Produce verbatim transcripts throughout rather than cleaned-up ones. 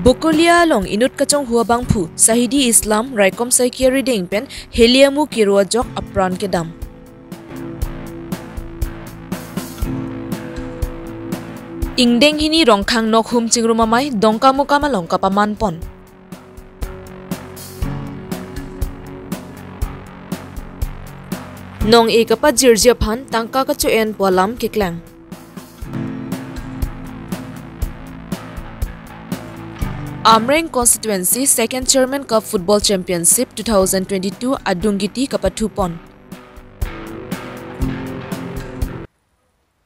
Bokolia along inut kachonghu abangphu Sahidi Islam raikom saiki arideng pen heli amu kero ajok apran kedam. Ingdeng hini Rongkhang nokhum chingrum amei Dongkamukam along kapaman pon. Nong-e kapajirji aphan tangka kacho-en pu alam keklang. Amreng Constituency Second Chairman Cup Football Championship two thousand twenty-two adung kiti kapathu pon.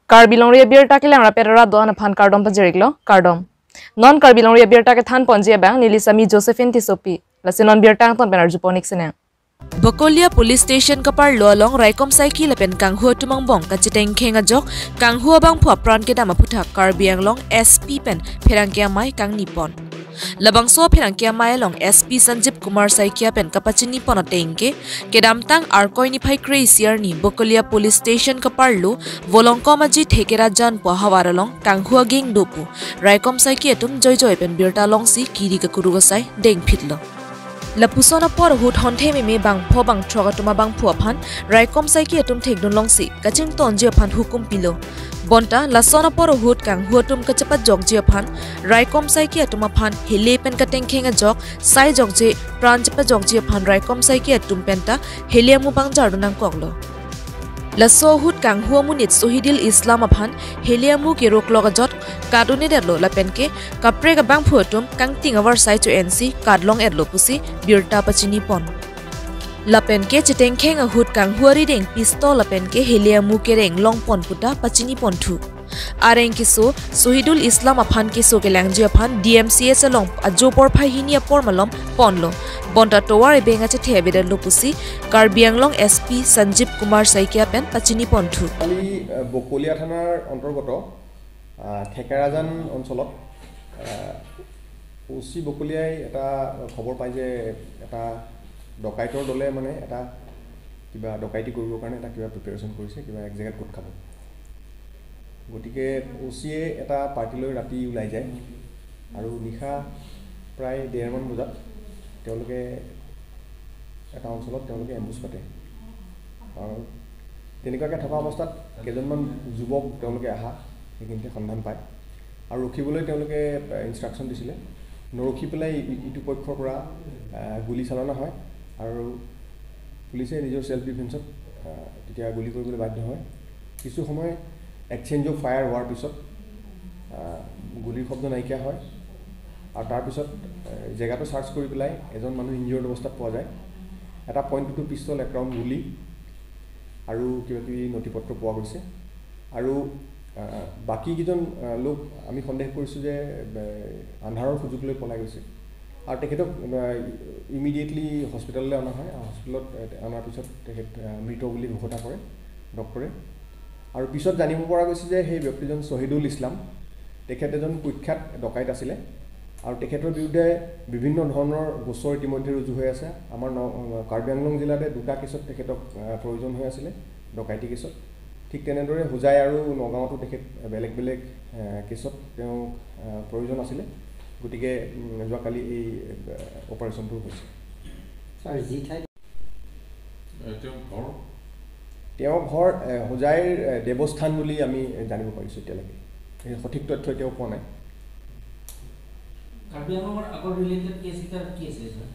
Karbi Longri abirta kelang rapet rat do-an aphan kardom pajir-iklo, kardom. Non Karbi Longri abirta kethan ponji abang neli Sami Josephine Tissopi. Lasi non birta angton pen arju pon-ik sinang. Bokolia Police Station kaparlo along raikom saiki lapen kanghu atum angbong kachetengkheng ajok kanghu abangphu apran kedam aphuthak Karbi Anglong S P pen pherangke amei kangni pon. Labangso pherangke amei along S P Sanjeev Kumar Saikia pen kapachini pon ateng ke, kedamtang Arkoi niphai kre-isi arni Bokolia Police Station kaparlo Volongkom Aji Thekera Jan pu ahavar along kanghu ageng do pu raikom saiki atum joijoi pen birta longsi kiri kakuruk asai dengphitlo. Lapuson apor ahut honthe meme bangpho bangthrok atum abangphu aphan raikom saiki atum thekdun longsi kachingtonji aphan hukum pilo. Bonta lason apor ahut kanghu atum kachepajokji aphan raikom saiki atum aphan heli pen katengkheng ajok saijokje pran chepajokji aphan raikom saiki atum penta heli amu pangjardun nangkoklo. Laso ahut kanghu amonit Sohidul Islam aphan heli amu keroklok ajok kat un-edetlo lapen ke kaprek abangphu atum kangting avarsai cho-ensi kat long-etlo pusi birta pachini pon. Lapen ke chetengkheng ahut kanghu arideng pistol lapen ke heli amu kereng long pon puta pachini ponthu. Areng keso, Sohidul Islam aphan keso kelangji aphan D M C H along ajo porphai hini apor malom ponlo. Bonta tovar ebeng achethe avedetlo pusi Karbi Anglong S P Sanjeev Kumar Saikia pen pachini ponthu. কালি, আহ, বকলীয়া থানাৰ অন্তৰ্গত, আহ, থেকেৰাজান অঞ্চলত, আহ, অ' চি বকলীয়াই এটা খবৰ পায় যে এটা ডকাইতৰ দলে মানে এটা কিবা ডকাইতি কৰিবৰ কাৰণে এটা কিবা প্ৰিপেৰেশ্যন কৰিছে, কিবা এক জেগাত গোট খাব। গতিকে অ' চিয়ে এটা পাৰ্টি লৈ ৰাতি ওলাই যায় আৰু নিশা প্ৰায় ডেৰমান বজাত তেওঁলোকে এটা অঞ্চলত তেওঁলোকে এম্বুছ পাতে। আৰু তেনেকুৱাকৈ থকা অৱস্থাত কেইজনমান যুৱক তেওঁলোকে অহা সেইখিনিতে সন্ধান পায় আৰু ৰখিবলৈ তেওঁলোকে, আহ, ইনষ্ট্ৰাকশ্যন দিছিলে। নৰখি পেলাই ই-, ইটো পক্ষৰ পৰা, আহ, গুলী চালনা হয় আৰু পুলিচে নিজৰ ছেল্ফ ডিফেন্সত, আহ, তেতিয়া গুলী কৰিবলৈ বাধ্য হয়। কিছু সময় এক্সচেঞ্জ অফ ফায়াৰ হোৱাৰ পিছত, আহ, গুলীৰ শব্দ নাইকিয়া হয় আৰু তাৰপিছত, আহ, জেগাটো চাৰ্চ কৰি পেলাই এজন মানুহ ইনজিয়ৰ্ড অৱস্থাত পোৱা যায়। এটা পইণ্ট টু টু পিষ্টল, এক ৰাউণ্ড গুলী আৰু কিবা কিবি নথি পত্ৰ পোৱা গৈছে। আৰু, আহ, বাকী কেইজন, আহ, লোক আমি সন্দেহ কৰিছোঁ যে, আহ, আন্ধাৰৰ সুযোগ লৈ পলাই গৈছে আৰু তেখেতক, আহ, ইমিডিয়েটলি হস্পিটেললৈ অনা হয়। হস্পিটেলত, আহ, অনাৰ পিছত তেখেত, আহ, মৃত বুলি ঘোষণা কৰে ডক্টৰে। আৰু পিছত জানিব পৰা গৈছে যে সেই ব্যক্তিজন শ্বহীদুল ইছলাম, তেখেত এজন কুখ্যাত ডকাইত আছিলে আৰু তেখেতৰ বিৰুদ্ধে বিভিন্ন ধৰণৰ গোচৰ ইতিমধ্যে ৰুজু হৈ আছে। আমাৰ ন-, কাৰ্বি আংলং জিলাতে দুটা কেছত তেখেতক, আহ, প্ৰয়োজন হৈ আছিলে, ডকাইতি কেছত। ঠিক তেনেদৰে হোজাই আৰু নগাঁৱতো তেখেত বেলেগ বেলেগ, আহ, কেছত তেওঁ, আহ, প্ৰয়োজন আছিলে। গতিকে, উম, যোৱাকালি এই, আহ, অপাৰেশ্যনটো হৈছে। ছাৰ, যি ঠাইত এ, তেওঁৰ ঘৰ? তেওঁৰ ঘৰ, এ, হোজাইৰ, এ, দেৱস্থান বুলি আমি জানিব পাৰিছোঁ এতিয়ালৈকে। এই সঠিক তথ্য এতিয়াও পোৱা নাই। কাৰ্বি আংলঙৰ আগৰ ৰিলেটেড কেছ এটাৰ কি আছে, ছাৰ?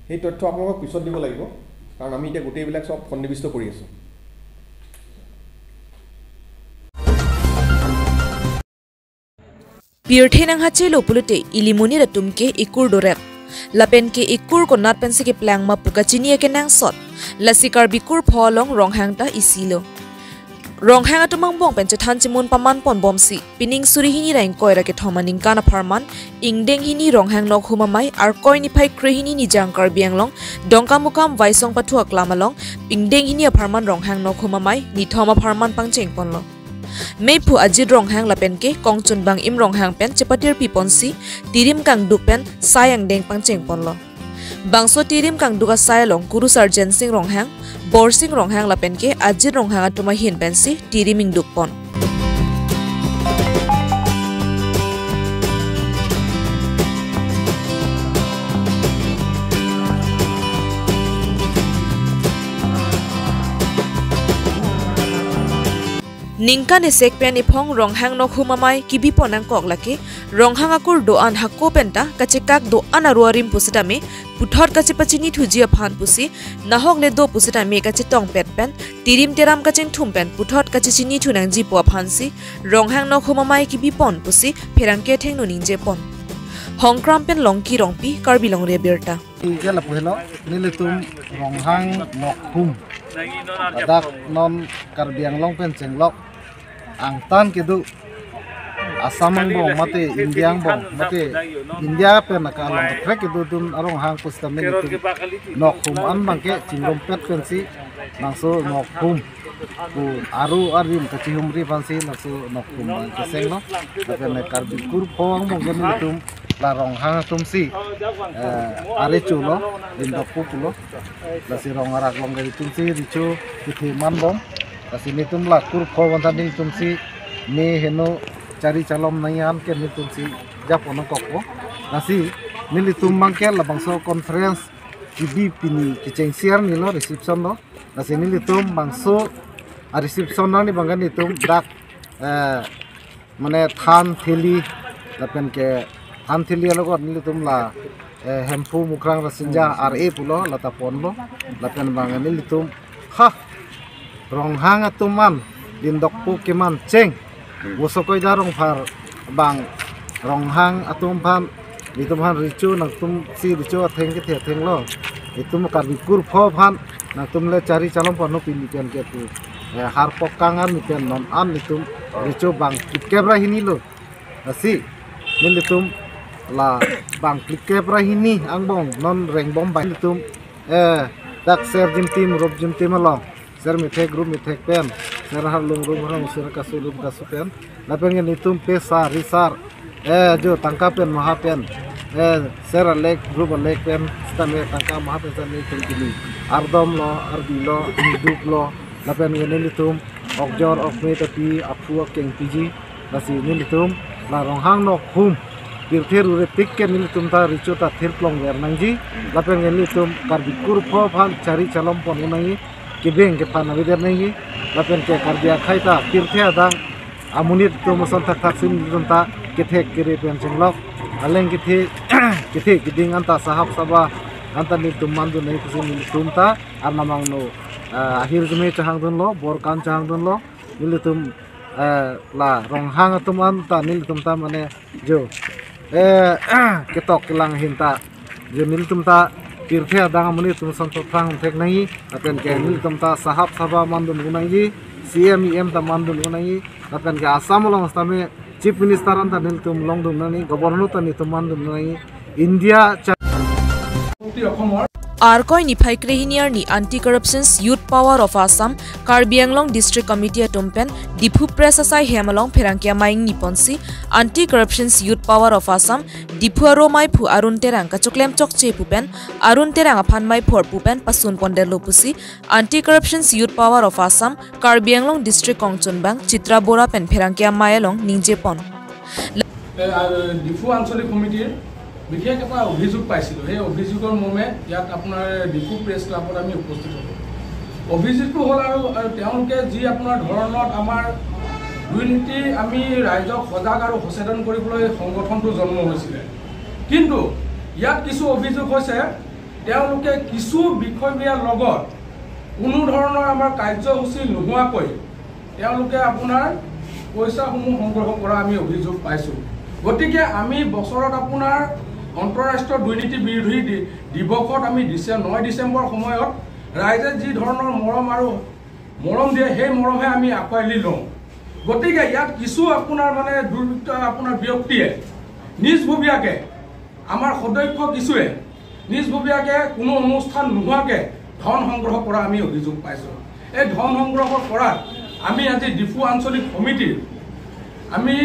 সেই তথ্য আপোনালোকক পিছত দিব লাগিব, কাৰণ আমি এতিয়া গোটেইবিলাক চব সন্নিৱিষ্ট কৰি আছোঁ। Pirthe nanghachelo pulote ili monit atum ke ekur dorep. Lapen ke ekur konat pensi keplang ma pu kachini akenangsot. Lasi Karbi kur pho along Ronghang ta isilo. Ronghang atum angbong pen chethan chimun paman ponbomsi, pining suri hini ra ingkoi ra kethom aningkan apharman, ingdeng hini Ronghang nokhum amei, Arkoi niphai kre hini nijang Karbi Anglong, Dongkamukam Vaisong pathu aklam along, ingdeng hini apharman Ronghang nokhum amei, nithom apharman pangcheng ponlo. Mephu Ajit Ronghang lapen ke kongchunbang Im Ronghang pen chepatirpi ponsi, tirim kangduk pen sai angdeng pangcheng ponlo. Bangso tirim kangduk asai along Kuru Sarjen Sing Ronghang, Borsing Ronghang lapen ke Ajit Ronghang atum ahin pensi tirim ingduk pon. Ningkan esek pen ephong Ronghang Nokhum amei kebipon nangkok lake Ronghang akur do-an hako penta kachekak do-an aru arim pusitame puthot kachepachini thuji aphan pusi nahok le do pusitame kachetongpet pen tirim teram kachingthum pen puthot kachechini thu nangjipo aphansi Ronghang Nokhum amei kebipon pusi pherangke athengno ningjepon. Hongkram pen Longki Rongpi, Karbi Longri Abirta. Ke lapu helo, nelitum Ronghang Nokhum, ladak non Karbi Anglong pen chenglok angtan kedo, Assam angbong mate India angbong mate India pen aka along kaprek kedo dun aronghang pusitame nelitum Nokhum an abangke chingrumpet pensi nangso Nokhum pu aru arim kachihumri aphansi nangso Nokhum abang kesenglo. Lapen Karbi kurpho angbong ke nelitum la Ronghang atumsi, eh, arecho lo, Lindokpo pulo. Lasi rong arak along ke nelitumsi recho kethe manbom. Lasi nelitum la kurpho abang ta nelitumsi me heno chari chalom nangji an ke nelitumsi japon nangkokpo. Lasi nelitum abangke labangso conference kebi pini kechengsi arni lo, reception lo. Lasi nelitum bangso a reception arni abangke nelitum dak, eh, mane than theli lapen ke than theli alogot nelitum la, eh, Hemphu Mukrang Rasinja R A pulo lata ponlo lapen abang nelitum ha Ronghang atum an, Lindokpo keman cheng, Vosokoida Rongphar abang Ronghang atum aphan, itum aphan recho nangtumsi recho atheng kethe athenglo. Itum Karbi kurpho aphan nangtum le chari chalom pano pini pen ke pu, eh, harpok kangar ni pen non an itum recho bang kep ra hini lo. Lasi nelitum la bang kep ra hini angbong non rengbom bai nelitum, eh, dak ser jimtim rup jimtim along, ser methek rup methek pen, ser harlung rup harlung, ser kasu rup kasu pen, lapen ke nelitum pesa risar, eh, jo tangka pen maha pen, eh, ser alek rup alek pen, sitame tangka maha pen sitame nelitum pini ardom lo, ardi lo, ingdup lo, lapen ke nelitum okjor okme tapi aphu akeng piji. Lasi nelitum la Ronghang Nokhum pirthe rure tik ke nelitum ta recho ta thirplong ver nangji. Lapen ke nelitum Karbi kurpho aphan chari chalom pon nangji, kebeng kephan avedet nangji. Lapen ke Karbi akhei ta pirthe adang amonit atum ason thakthak si nelitum ta kethek kere pen chenglok, aleng kethe kethe keding anta sahab sabha anta nelitum mandun nangji pusi nelitum ta arnam angno, eh, ahirjume chehangdunlo, borkan chehangdunlo. Nelitum, eh, la Ronghang atum anta nelitum ta mane jo, eh, ketok kelang ahin ta jo nelitum ta pirthe adang amonit atum ason thakthak thek nangji, lapen ke nelitum ta sahab sabha mandun nangji, C M E M ta mandun nangji, lapen ke Assam along sitame Chief Minister anta nelitum longdun nangji, Governor ta nelitum mandun nangji, India cha- Arkoi niphai krehini arni Anti Corruptions Youth Power of Assam, Karbi Anglong District Committee atum pen Diphu Press asai hem along pherangke amei ingni ponsi Anti Corruptions Youth Power of Assam, Diphu aro meiphu Arun Terang kachoklem chokche pu pen Arun Terang aphan meiphu arpu pen pasun pondetlo pusi Anti Corruptions Youth Power of Assam, Karbi Anglong District Kongchunbang Chitra Bora pen pherangke amei along ningjepon. এ, আ, ডিফু আঞ্চলিক সমিতিৰ বিশেষ এটা অভিযোগ পাইছিলোঁ। সেই অভিযোগৰ মৰ্মে ইয়াত আপোনাৰ ডিফু প্ৰেছ ক্লাবত আমি উপস্থিত হ'লোঁ। অভিযোগটো হ'ল আৰু, আৰু তেওঁলোকে যি আপোনাৰ ধৰণত আমাৰ দুৰ্নীতি আমি ৰাইজক সজাগ আৰু সচেতন কৰিবলৈ সংগঠনটো জন্ম হৈছিলে। কিন্তু ইয়াত কিছু অভিযোগ হৈছে, তেওঁলোকে কিছু বিষয়ববীয়াৰ লগত কোনো ধৰণৰ আমাৰ কাৰ্যসূচী নোহোৱাকৈ তেওঁলোকে আপোনাৰ পইচাসমূহ সংগ্ৰহ কৰা আমি অভিযোগ পাইছোঁ। গতিকে আমি বছৰত আপোনাৰ আন্তঃৰাষ্ট্ৰীয় দুৰ্নীতি বিৰোধী দি-, দিৱসত আমি ডিচে-, ন ডিচেম্বৰ সময়ত ৰাইজে যি ধৰণৰ মৰম আৰু মৰম দিয়ে, সেই মৰমহে আমি আঁকোৱালি লওঁ। গতিকে ইয়াত কিছু আপোনাৰ মানে দুৰ্বৃত্ত আপোনাৰ ব্যক্তিয়ে নিজভোবীয়াকে, আমাৰ সদস্য কিছুৱে নিজভোবীয়াকে কোনো অনুষ্ঠান নোহোৱাকে ধন সংগ্ৰহ কৰা আমি অভিযোগ পাইছোঁ। এই ধন সংগ্ৰহ কৰাত আমি আজি ডিফু আঞ্চলিক সমিতিৰ আমি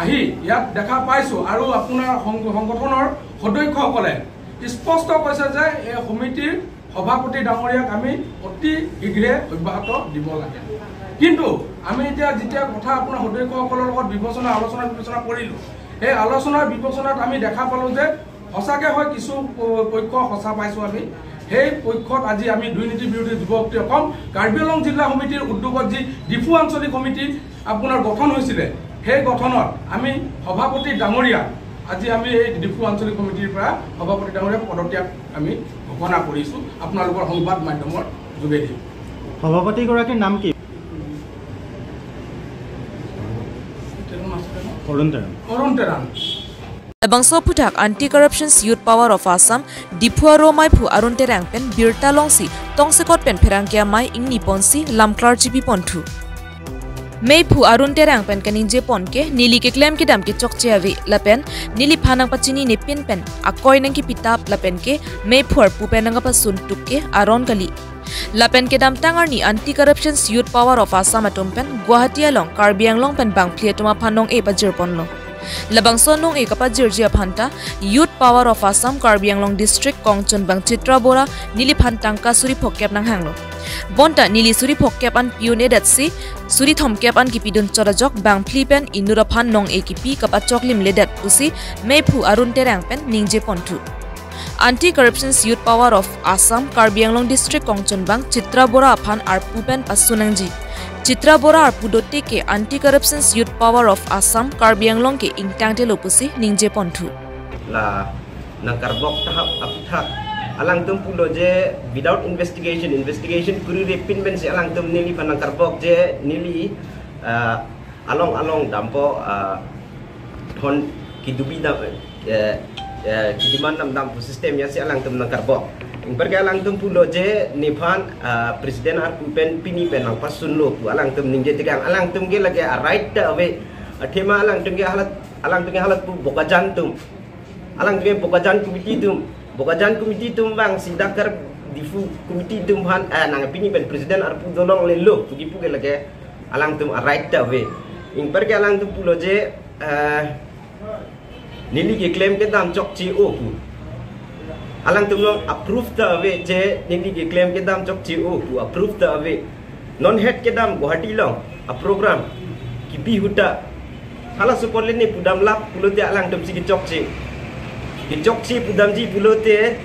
আহি ইয়াত দেখা পাইছোঁ আৰু আপোনাৰ সংগ-, সংগঠনৰ সদস্যসকলে স্পষ্ট কৈছে যে এই সমিতিৰ সভাপতি ডাঙৰীয়াক আমি অতি শীঘ্ৰে অব্যাহত দিব লাগে। কিন্তু আমি এতিয়া যেতিয়া কথা আপোনাৰ সদস্যসকলৰ লগত বিবেচনা, আলোচনা বিবেচনা কৰিলোঁ, সেই আলোচনা বিবেচনাত আমি দেখা পালোঁ যে সঁচাকৈ হয় কিছু প-, পক্ষ সঁচা পাইছোঁ আমি। সেই পক্ষত আজি আমি দুৰ্নীতি বিৰোধী যুৱ শক্তি অসম কাৰ্বি আংলং জিলা সমিতিৰ উদ্যোগত যি ডিফু আঞ্চলিক সমিতি আপোনাৰ গঠন হৈছিলে, সেই গঠনত আমি সভাপতি ডাঙৰীয়া, আজি আমি এই ডিফু আঞ্চলিক কমিটিৰ পৰা সভাপতি ডাঙৰীয়া পদত্যাগ আমি ঘোষণা কৰিছোঁ আপোনালোকৰ সংবাদ মাধ্যমৰ যোগেদি। সভাপতিগৰাকীৰ নাম কি? তেৰাং আছিলে ন? অৰুণ তেৰাং। অৰুণ Terang. Labangso aphuthak Anti Corruptions Youth Power of Assam Diphu arlo meiphu Arun Terang pen birta longsi tongsekot pen pherangke amei ingni ponsi lamklar chipi ponthu. Meiphu Arun Terang pen kaningje pon ke neli keklem kedam ke chokche ave lapen neliphan nangpachinine pin pen akoi nangkipitap lapen ke meiphu arpu pen nangkapasun tuk ke aron kali. Lapen kedamtang arni Anti Corruptions Youth Power of Assam atum pen Guwahati along Karbi Anglong pen bangphli atum aphan nong-e pajir ponlo. Labangso nong-e kapajirji aphan ta Youth Power of Assam Karbi Anglong District kongchunbang Chitra Bora neliphan tangka suri phokep nanghanglo. Bonta neli suri phokep an pi-un-edetsi suri thomkep an kipidun chot ajok bangphli pen inut aphan nong-e kipi kapachoklimledet pusi meiphu Arun Terang pen ningje ponthu. Anti Corruptions Youth Power of Assam Karbi Anglong District kongchunbang Chitra Bora aphan arpu pen pasu nangji. Chitra Bora arpu dote ke Anti Corruptions Youth Power of Assam Karbi Anglong ke ingtangtelo pusi ningje ponthu. La nangkarbok tahap aphuthak alangtum pulo je without investigation, investigation kurire pin pensi alangtum neliphan nangkarbok je neli ah, along along dampo ah, thon kidubi dam eh, eh, kidiman dam dampo system ya si alangtum nangkarbok. Ingper ke alangtum pulo je nephan ah, president arpu pen pini pen nangpasunlo pu alangtum ningje tekang, alangtum ke lake a right ta ave. Athema alangtum ke halat, alangtum ke halat pu Bokajan atum. Alangtum ke Bokajan committee atum, Bokajan committee atum vangsi dak Kar Diphu committee atum aphan eh, nang pini pen president arpu dolonglelo pu kipu ke lake alangtum a right ta ave. Ingper ke alangtum pulo je eh, neli keklem kedam chokche o pu. Alangtum along a proof ta ave je neli keklem kedam chokche o pu, a proof ta ave. Non het kedam Guwahati along a program kipi ahut ta, halaso apot le ne pudam lap pulote alangtum si kechokche. Kechokche pudamji pulote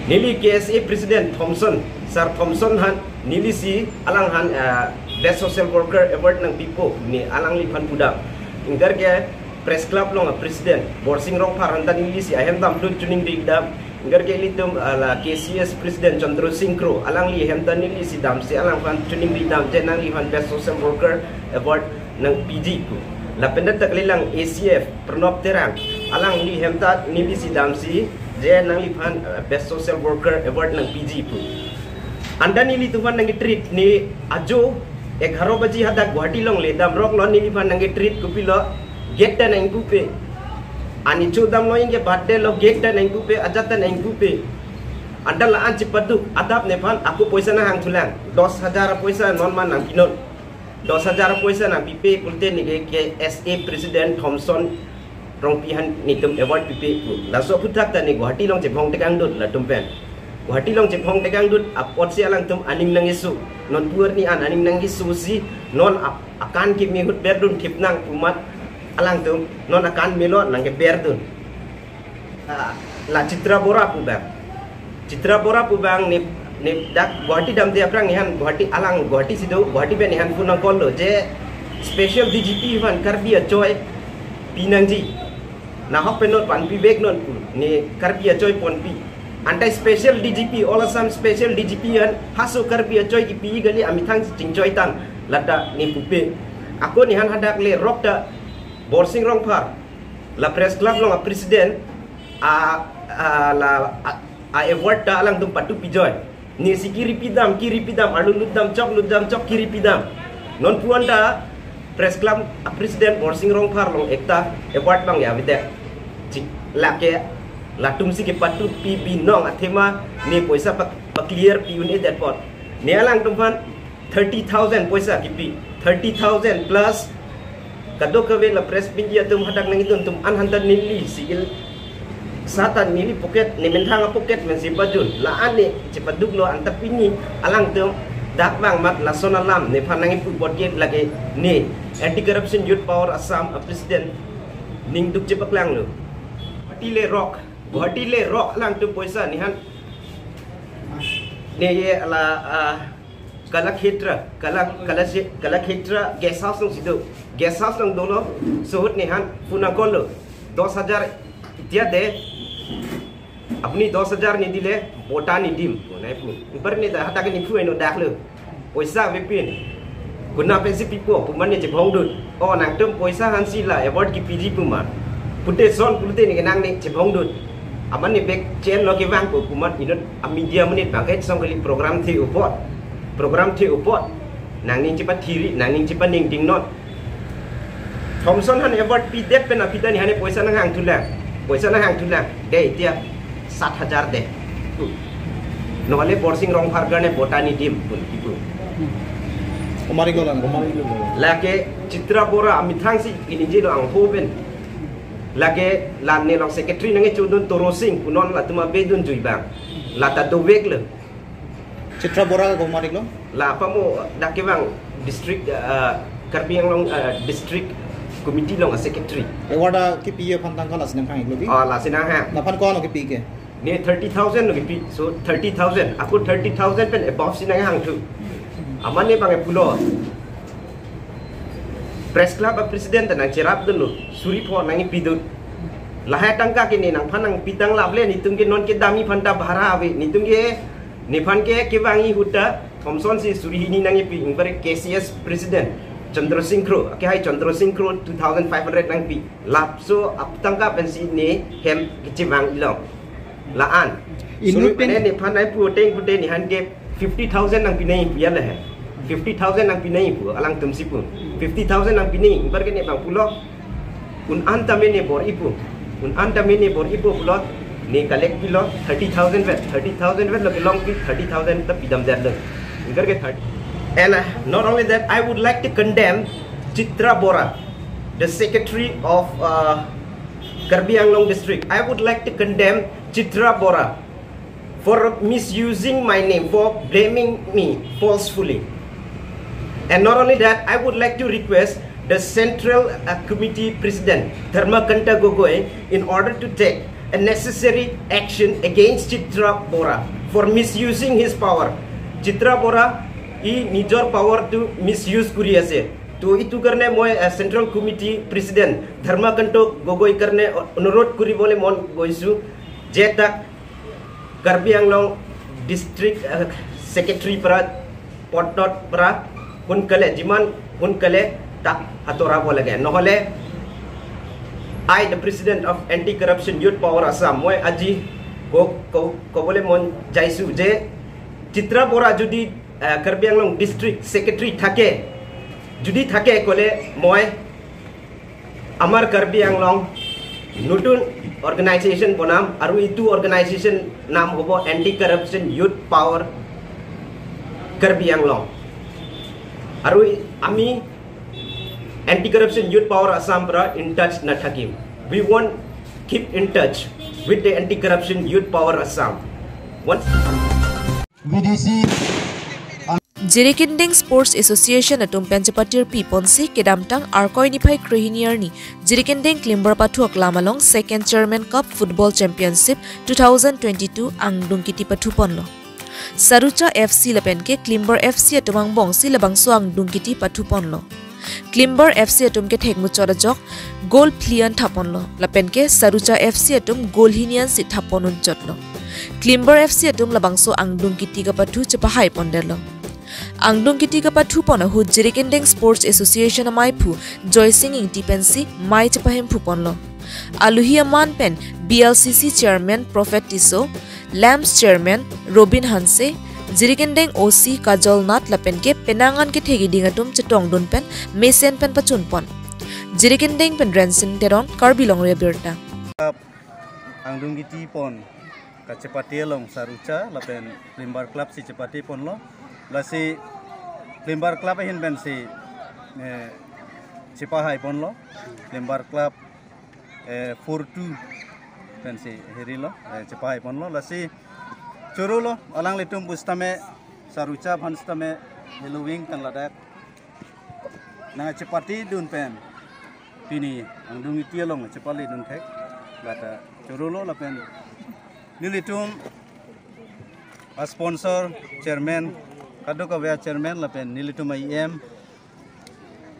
neli K S A president Thomson, Sir Thomson aphan neli si alangphan eh, best social worker award nangpipo ne alangliphan pudam. Ingkar ke press club along a president Borsing Rongphar aphan ta neli si ahem damdun choningri dam. Ingkar ke ilitum ah, la K C S president Chandra Singh Kro alangli ahem ta neli si damsi alangphan choningri dam je nangliphan best social worker award nangpiji pu. Lapen dak lelang A C F Pranab Terang alangli ahem ta neli si damsi je nangliphan eh, best social worker award nangpiji pu. Anta nelitum aphan nangketreat ne ajo egharo baji hadak Guwahati along le damroklo, neliphan nangketreat kopilo, gate ta nangpupe. Ani chodamlo ingke birthday lo, gate ta nangpupe, ajat ta nangpupe. Anta la-an chepaduk adap nephan ako poisa nanghangthulang, dos hajar poisa non man nangpinon. Dos hajar poisa nangpipe pulote ne ke K S A president Thomson Rongpi aphan netum award pipe pu. Laso aphuthak ta ne Guwahati along chephong tekangdut latum pen. Guwahati along chephong tekangdut apotsi alangtum aning nangkeso. Non pu arni an aning nangkeso si non ap- akan keme ahut berdun thip nang pu amat alangtum non akan melo nangkeberdun. Ah, la Chitra Bora pu abang. Chitra Bora pu abang ne, ne dak Guwahati damde aphrang nephan Guwahati alang Guwahati si do, Guwahati pen nephan phone nang call lo je special D G P aphan Karbi achoi pinangji. Nahok pen non panpivek non pu ne Karbi achoi ponpi. Anta special D G P, All Assam special D G P aphan halaso Karbi achoi kipi kali, amethang chingchoi tang, lata ne pupe. Ako nephan hadak lerok ta Borsing Rongphar, la press club along a president, a, a, la, a, a award ta alangtum patu pijoi. Ne si kiri pidam, kiri pidam, arlu lut dam chok, lut dam chok, kiri pidam. Non pu anta press club a president Borsing Rongphar along ekta award abang avedet. Chik, lake latum si kepatu pi binong athema ne poisa pa, pa clear pi un-edet apot. Ne alangtum aphan thirty thousand poisa kipi, thirty thousand plus kadokave la press media atum hadak nangidun atum an aphan ta neli si kil satan neli pocket, ne menthang a pocket pen si pajun, la-an ne chepaduklo, anta pini alangtum dak abang mat lason alam nephan nangkipu apot ke lake ne Anti Corruption Youth Power Assam a president ning duk chepaklanglo. Guwahati lerok, Guwahati lerok alangtum poisa nephan ne ye la ah, Kalakshetra, Kala, Kalakshe-, Kalakshetra guest house alongsi do. Guest house along dolo, sohut nephan phone nangkol lo. Dos hajar itia de, apni dos hajar nidile, bota nidim. Nai pu. Anpar ne dak hadak nephu eno dak lo. Poisa avepin. Konat pensi pipo, pu mane chebong dut. O nangtum poisa aphansi la award kipiji pu ma. Pute son pulote ne kenang ne chebong dut. Amat ne bek chen lo kevang pu, pu ma inut a media monit bang et song kali program the upot. Program the upot. Nangning chepathiri, nangning chepaningding non. Thomson aphan award pidet pen aphi ta nephan poisa nanghang thulang. Poisa nanghang thulang. De itia sat hajar de. Hmm. Nohole Borsing Rongphar karne bota nidim pu kipu. Komari golang, komari golang. Lake Chitra Bora amethang si kiniji lo angho pen. Lake la ne along secretary nangkechodun Toro Sing punon latum abedun jui bang. Lata dovek lo. Chitra Bora komari lo? La apamo dak kevang district, uh, Karbi Anglong, uh, district committee along secretary. Award kipi aphan tangka lasi nanghang iklo bi? Oh, lasi nanghang. Laphan ko-an kipi ke? Ne thirty thousand lo kipi. So thirty thousand. Ako thirty thousand pen above si nanghang thu. Amat ne bang pulo. Press Club a president nangcherap dunlo. Suri pho nangpi dut. Lahai tangka ke ne nangphan nangpi tang laple, netum ke non kedamji aphan ta bhara ave. Netum ke nephan ke kevangji ahut ta Thomson si suri hini nangpi, anpar K C S president Chandra Sing Kro, kehai Chandra Sing Kro two thousand five hundred nangpi. Lapuson atangka pensi ne hem kechevang ilong. La-an. Inut pen nephan nangpu teng pute nephan ke fifty thousand nangpi nangji pu ya le he. Fifty thousand nangpi nangji pu alangtum si pu. Fifty thousand nangpi nangji, anpar ke ne bang pulo. Un-an tame ne bor-i pu. Un-an tame ne bor-i pu pulo. Ne collect pilo thirty thousand vet. Thirty thousand vet lo kelongpi, thirty thousand ta pidam det lo. Anpar ke thirty. And, uh, not only that, I would like to condemn Chitra Bora, the secretary of, uh, Karbi Anglong district. I would like to condemn Chitra Bora for misusing my name, for blaming me falsely. And not only that, I would like to request the Central, uh, Committee President, Dharmakanta Gogoi, in order to take a necessary action against Chitra Bora for misusing his power. Chitra Bora, ই নিজৰ power টো misuse কৰি আছে। তো এইটো কাৰণে মই, আহ, Central Committee President Dharmakanta Gogoi কাৰণে অনুৰোধ কৰিবলৈ মন গৈছোঁ যে তাক Karbi Anglong district, uh, secretary পৰা পদত পৰা সোনকালে, যিমান সোনকালে তাক আঁতৰাব লাগে। নহ'লে I, the president of Anti Corruption Youth Power Assam, মই আজি ক-, ক-, ক'বলৈ মন যাইছোঁ যে চিত্ৰা বৰা যদি, আহ, কাৰ্বি আংলং district secretary থাকে, যদি থাকে ক'লে মই আমাৰ কাৰ্বি আংলং নতুন organization বনাম আৰু এইটো organization নাম হ'ব Anti Corruption Youth Power Karbi Anglong। আৰু আমি Anti Corruption Youth Power Assam পৰা in touch নাথাকিম। We won't keep in touch with the Anti Corruption Youth Power Assam। One V D C Jirikinding Sports Association atum pen chepatirpi ponsi kedamtang Arkoi niphai krehini arni Jirikinding Klimbar pathu aklam along Second Chairman Cup Football Championship two thousand twenty-two angdung kiti pathu ponlo. Sarucha F C lapen ke Klimbar F C atum angbongsi labangso angdung kiti pathu ponlo. Klimbar F C atum kethek muchot ajok goal phli an thap ponlo, lapen ke Sarucha F C atum goal hini ansi thap pon unchotlo. Klimbar F C atum labangso angdung kiti kapathu chepahai pondetlo. Angdung kiti kapathu pon ahut Jirikinding Sports Association amaiphu Joysing Ingti pensi mei chepahemphu ponlo. Aluhi aman pen B L C C Chairman Prophet Tisso, LAMPS Chairman Robin Hanse, Jirikinding O C Kajol Nath lapen ke penang an kethek iding atum chetongdun pen mesen pen pachun pon. Jirikinding pen Rensin Teron, Karbi Longri Abirta. Angdung kiti pon kachepate along Sarucha lapen Klimbar Club si chepate ponlo. Lasi Klimbar Club ahin pensi, eh, chepahai ponlo. Klimbar Club, eh, four two pensi hirilo, eh, chepahai ponlo. Lasi chorolo, alanglitum pusitame Sarucha aphan sitame heloving kan ladak nangchepatedun pen pini angdung kiti along chepaledun thek. Lata chorolo lapen nelitum a sponsor chairman Kadokave a chairman lapen nelitum a E M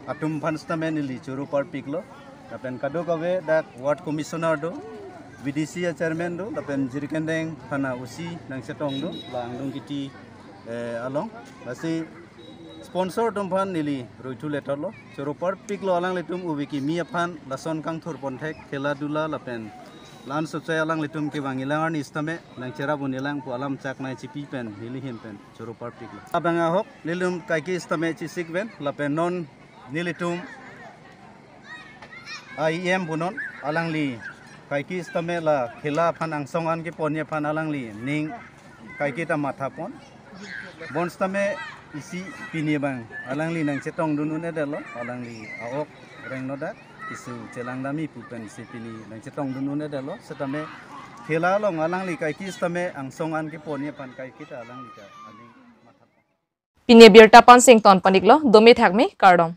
atum aphan sitame neli choro parpiklo. Lapen kadokave dak ward commissioner do, V D C a chairman do, lapen Jirikindeng thana O C nangchetong do, la Angdung Kiti eh, along. Lasi sponsor atum aphan neli roithu letotlo. Choro parpiklo alanglitum ove kimi aphan lason kangthur ponthek khela dula lapen lan sochai alanglitum kevang ilang arni sitame nangcherap un ilang pu alam chak nai chipi pen neli ahin pen choro parpiklo. Abang ahok nelitum kaike sitame chesik pen lapen non nelitum a E M punon alangli kaike sitame la khela aphan angsong an keponji aphan alangli ning kaike ta mathapon. Bonsitame isi pini abang alangli nangchetongdun un-edetlo, alangli a-ok rengnodak keso chelangdamji pu pensi pini nangchetongdun un-edetlo. Sitame khela along alangli kaike sitame angsong an keponji aphan kaike ta alangli ta aning mathapon. Pini abirta pen sington paniklo, dome thakme, kardom.